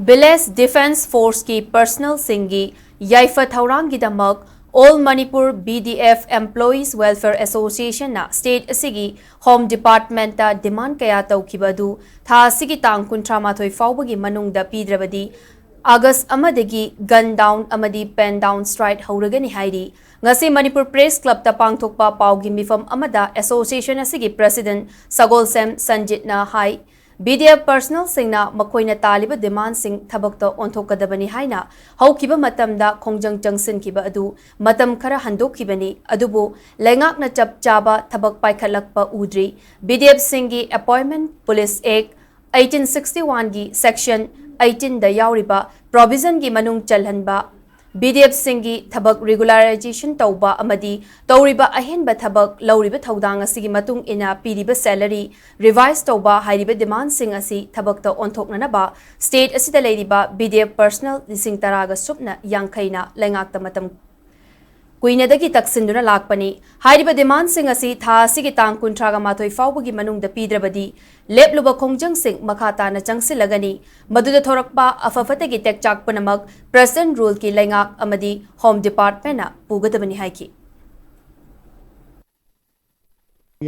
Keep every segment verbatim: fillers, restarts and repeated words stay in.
Village Defence Forceꯀꯤ personnelꯁꯤꯡꯒꯤ ꯌꯥꯏꯐ ꯊꯧꯔꯥꯡꯒꯤꯗꯃꯛ All Manipur B D F Employees Welfare Associationꯅ state ꯑꯁꯤꯒꯤ Home Departmentꯇ demand ꯀꯌꯥ ꯇꯧꯈꯤꯕ ꯑꯗꯨ ꯊꯥ ꯑꯁꯤꯒꯤ ꯇꯥꯡ ꯀꯨꯟꯊ꯭ꯔꯥ ꯃꯥꯊꯣꯏ ꯐꯥꯎꯕꯒꯤ ꯃꯅꯨꯡꯗ ꯄꯤꯗ꯭ꯔꯕꯗꯤ August ꯑꯃꯗꯒꯤ gun down ꯑꯃꯗꯤ pen down strike ꯍꯧꯔꯒꯅꯤ ꯍꯥꯏꯔꯤ꯫ ꯉꯁꯤ Manipur Press Clubꯇ ꯄꯥꯡꯊꯣꯛꯄ ꯄꯥꯎꯒꯤ ꯃꯤꯐꯝ ꯑꯃꯗ association ꯑꯁꯤꯒꯤ president ꯁꯒꯣꯜꯁꯦꯝ ꯁꯟꯖꯤꯠꯅ ꯍꯥꯏ, B D F personnelꯁꯤꯡꯅ ꯃꯈꯣꯏꯅ ꯇꯥꯜꯂꯤꯕ demandꯁꯤꯡ ꯊꯕꯛꯇ ꯑꯣꯟꯊꯣꯛꯀꯗꯕꯅꯤ ꯍꯥꯏꯅ ꯍꯧꯈꯤꯕ ꯃꯇꯝꯗ ꯈꯣꯡꯖꯪ ꯆꯪꯁꯤꯟꯈꯤꯕ ꯑꯗꯨ ꯃꯇꯝ ꯈꯔ ꯍꯟꯗꯣꯛꯈꯤꯕꯅꯤ, ꯑꯗꯨꯕꯨ ꯂꯩꯉꯥꯛꯅ ꯆꯞ ꯆꯥꯕ ꯊꯕꯛ ꯄꯥꯏꯈꯠꯂꯛꯄ ꯎꯗ꯭ꯔꯤ꯫ B D Fꯁꯤꯡꯒꯤ Appointment Police Act eighteen sixty oneꯒꯤ section eighteenꯗ ꯌꯥꯎꯔꯤꯕ provisionꯒꯤ ꯃꯅꯨꯡ ꯆꯜꯍꯟꯕ, B D Fꯁꯤꯡꯒꯤ ꯊꯕꯛ regularization ꯇꯧꯕ ꯑꯃꯗꯤ ꯇꯧꯔꯤꯕ ꯑꯍꯦꯟꯕ ꯊꯕꯛ ꯂꯧꯔꯤꯕ ꯊꯧꯗꯥꯡ ꯑꯁꯤꯒꯤ ꯃꯇꯨꯡ ꯏꯟꯅ ꯄꯤꯔꯤꯕ salary revise ꯇꯧꯕ ꯍꯥꯏꯔꯤꯕ demandꯁꯤꯡ ꯑꯁꯤ ꯊꯕꯛꯇ ꯑꯣꯟꯊꯣꯛꯅꯅꯕ state ꯑꯁꯤꯗ ꯂꯩꯔꯤꯕ B D F personnel ꯂꯤꯁꯤꯡ ꯇꯔꯥꯒ ꯁꯨꯞꯅ ꯌꯥꯡꯈꯩꯅ ꯂꯩꯉꯥꯛꯇ ꯃꯇꯝ ꯀꯨꯏꯅꯗꯒꯤ ꯇꯛꯁꯤꯟꯗꯨꯅ ꯂꯥꯛꯄꯅꯤ꯫ ꯍꯥꯏꯔꯤꯕ demandꯁꯤꯡ ꯑꯁꯤ ꯊꯥ ꯑꯁꯤꯒꯤ ꯇꯥꯡ ꯀꯨꯟꯊ꯭ꯔꯥꯒ ꯃꯥꯊꯣꯏ ꯐꯥꯎꯕꯒꯤ ꯃꯅꯨꯡꯗ ꯄꯤꯗ꯭ꯔꯕꯗꯤ ꯂꯦꯞꯂꯨꯕ ꯈꯣꯡꯖꯪꯁꯤꯡ ꯃꯈꯥ ꯇꯥꯅ ꯆꯪꯁꯤꯜꯂꯒꯅꯤ꯫ ꯃꯗꯨꯗ ꯊꯣꯔꯛꯄ ꯑꯐ ꯐꯠꯇꯒꯤ ꯇꯦꯛꯆꯥꯛ ꯄꯨꯝꯅꯃꯛ President Ruleꯀꯤ ꯂꯩꯉꯥꯛ ꯑꯃꯗꯤ Home Departmentꯅ ꯄꯨꯒꯗꯕꯅꯤ ꯍꯥꯏꯈꯤ꯫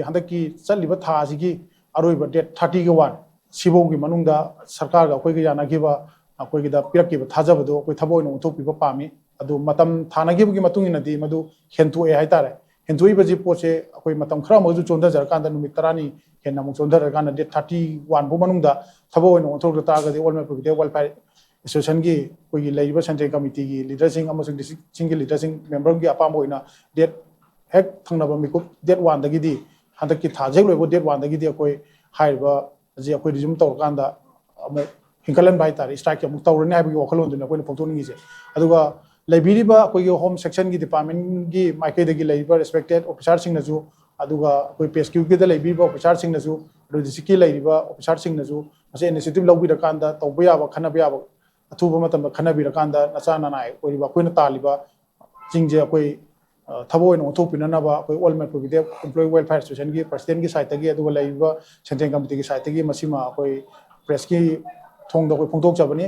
ꯍꯟꯗꯛꯀꯤ ꯆꯠꯂꯤꯕ ꯊꯥ ꯑꯁꯤꯒꯤ ꯑꯔꯣꯏꯕ date thirtyꯒ one ꯁꯤꯐꯥꯎꯒꯤ ꯃꯅꯨꯡꯗ ꯁꯔꯀꯥꯔꯒ ꯑꯩꯈꯣꯏꯒ ꯌꯥꯅꯈꯤꯕ, ꯑꯩꯈꯣꯏꯒꯤꯗ ꯄꯤꯔꯛꯈꯤꯕ ꯊꯥꯖꯕꯗꯣ ꯑꯩꯈꯣꯏ ꯊꯕꯛ ꯑꯣꯏꯅ ꯑꯣꯟꯊꯣꯛꯄꯤꯕ ꯄꯥꯝꯃꯤ꯫ ꯑꯗꯨ ꯃꯇꯝ ꯊꯥꯅꯈꯤꯕꯒꯤ ꯃꯇꯨꯡ ꯏꯟꯅꯗꯤ ꯃꯗꯨ ꯍꯦꯟꯊꯣꯛꯑꯦ ꯍꯥꯏꯇꯥꯔꯦ꯫ ꯍꯦꯟꯊꯣꯛꯏꯕꯁꯤ ꯄꯣꯠꯁꯦ ꯑꯩꯈꯣꯏ ꯃꯇꯝ ꯈꯔ ꯑꯃꯁꯨ ꯆꯣꯟꯊꯖꯔꯀꯥꯟꯗ, ꯅꯨꯃꯤꯠ ꯇꯔꯥꯅꯤ ꯍꯦꯟꯅ ꯑꯃꯨꯛ ꯆꯣꯟꯊꯔꯀꯥꯟꯗ date thirty one ꯐꯥꯎ ꯃꯅꯨꯡꯗ ꯊꯕꯛ ꯑꯣꯏꯅ ꯑꯣꯟꯊꯣꯛꯇ ꯇꯥꯔꯒꯗꯤ All Manipur Welfare Associationꯒꯤ ꯑꯩꯈꯣꯏꯒꯤ ꯂꯩꯔꯤꯕ central committeeꯒꯤ leaderꯁꯤꯡ ꯑꯃꯁꯨꯡ districtꯁꯤꯡꯒꯤ leaderꯁꯤꯡ memberꯒꯤ ꯑꯄꯥꯝꯕ ꯑꯣꯏꯅ date ꯍꯦꯛ ꯊꯪꯅꯕ ꯃꯤꯀꯨꯞ date oneꯗꯒꯤꯗꯤ, ꯍꯟꯗꯛꯀꯤ ꯊꯥꯁꯦ ꯍꯦꯛ ꯂꯣꯏꯕ date oneꯗꯒꯤꯗꯤ ꯑꯩꯈꯣꯏ ꯍꯥꯏꯔꯤꯕ ꯑꯁꯤ ꯑꯩꯈꯣꯏ resume ꯇꯧꯔꯀꯥꯟꯗ ꯑꯃꯨꯛ ꯍꯤꯡꯀꯠꯍꯟꯕ ꯍꯥꯏꯇꯥꯔꯦ, strikeꯀꯤ ꯑꯃꯨꯛ ꯇꯧꯔꯅꯤ ꯍꯥꯏꯕꯒꯤ ꯋꯥꯈꯜꯂꯣꯟꯗꯨꯅꯤ ꯑꯩꯈꯣꯏꯅ ꯐꯣꯡꯗꯣꯛꯅꯤꯡꯉꯤꯁꯦ꯫ ꯑꯗꯨꯒ ꯂꯩꯕꯤꯔꯤꯕ ꯑꯩꯈꯣꯏꯒꯤ Home Sectionꯒꯤ departmentꯀꯤ ꯃꯥꯏꯀꯩꯗꯒꯤ ꯂꯩꯔꯤꯕ respected officerꯁꯤꯡꯅꯁꯨ, ꯑꯗꯨꯒ ꯑꯩꯈꯣꯏ PSQꯒꯤꯗ ꯂꯩꯕꯤꯔꯤꯕ officerꯁꯤꯡꯅꯁꯨ, ꯑꯗꯨ districtꯀꯤ ꯂꯩꯔꯤꯕ officerꯁꯤꯡꯅꯁꯨ ꯃꯁꯤ initiative ꯂꯧꯕꯤꯔꯀꯥꯟꯗ ꯇꯧꯕ ꯌꯥꯕ, ꯈꯟꯅꯕ ꯌꯥꯕ ꯑꯊꯨꯕ ꯃꯇꯝꯗ ꯈꯟꯅꯕꯤꯔꯀꯥꯟꯗ ꯅꯆꯥ ꯅꯅꯥꯏ ꯑꯣꯏꯔꯤꯕ ꯑꯩꯈꯣꯏꯅ ꯇꯥꯜꯂꯤꯕꯁꯤꯡꯁꯦ ꯑꯩꯈꯣꯏ, ꯑ, ꯊꯕꯛ ꯑꯣꯏꯅ ꯑꯣꯟꯊꯣꯛꯄꯤꯅꯅꯕ ꯑꯩꯈꯣꯏ All Manipur Employee Welfare Associationꯒꯤ presidentꯀꯤ sideꯇꯒꯤ, ꯑꯗꯨꯒ ꯂꯩꯔꯤꯕ central committeeꯒꯤ sideꯇꯒꯤ ꯃꯁꯤꯃ ꯑꯩꯈꯣꯏ pressꯀꯤ ꯊꯣꯡꯗ ꯑꯩꯈꯣꯏ ꯐꯣꯡꯗꯣꯛꯆꯕꯅꯤ꯫